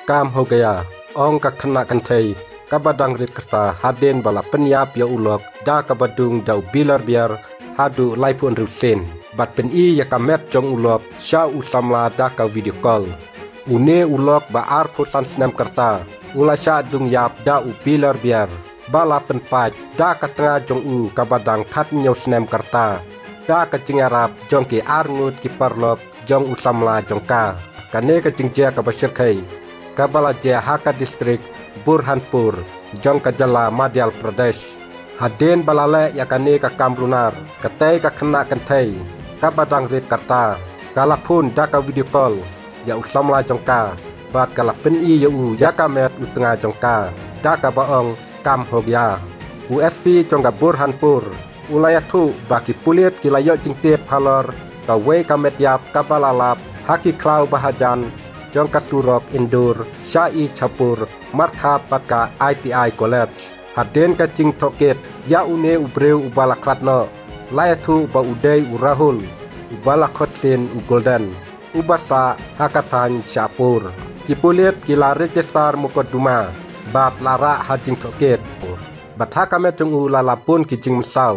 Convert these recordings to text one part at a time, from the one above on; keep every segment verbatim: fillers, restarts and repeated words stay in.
Kam ho gaya, ong ka khynnah kynthei kaba dang rit kyrta hadien ba la pynïap ïa u lok da kaba dung da u bilar biar haduh laiphew hynriew sien. Bad pyni ïa ka met jong u lok sha u samla da ka video call. Une u lok ba arphew san snem kyrta u la shah dung ïap da u bilar biar ba la pynpait da ka tnga jong u kaba dang khathynñiew snem kyrta da ka jingïarap jong ki arngut ki paralok jong u samla jong ka. Kane ka jingjia kaba shyrkhei kaba la jia ha ka distrik Burhanpur jong ka jylla Madhya Pradesh. Hadien ba la leh ïa kane ka kam runar, katei ka khynnah kynthei kaba dang rit kyrta ka la phone da ka video call ïa u samla jong ka bad ka la pyni ïa u ïa ka met u tnga jong ka da kaba ong kam ho gaya. U S P jong ka Burhanpur u la ïathuh ba ki pulit ki la ïoh jingtip halor kawei ka met ïap kaba la lap ha ki khlaw ba hajan jong ka surok Indore sha Ichhapur markhap bad ka I T I College. Hadien ka jingtohkit ïa une u briew uba la khlad noh, la ïathuh ba u dei u Rahul uba la khot sien u Golden uba sah ha ka thaiñ Shahpur. Ki pulit ki la register mukotduma bad la rah ha jingtohkit. Bad ha ka met jong u la lap bun ki jingmynsaw.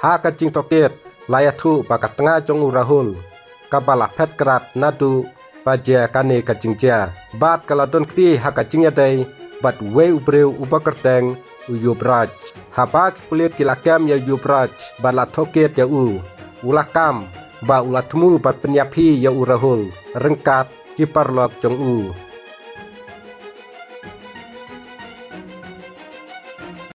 Ha ka jingtohkit la ïathuh ba ka tnga jong u Rahul kaba la phet krad naduh ba jia kane ka jingjia bad ka la don kti ha ka jingïadei bad uwei u briew uba kyrteng u Yuvraj. Haba ki pulit ki la kem ïa u Yuvraj bad la tohkit ïa u, u la kam ba u la thmu bad pynïap hi ïa u Rahul ryngkat ki paralok jong u.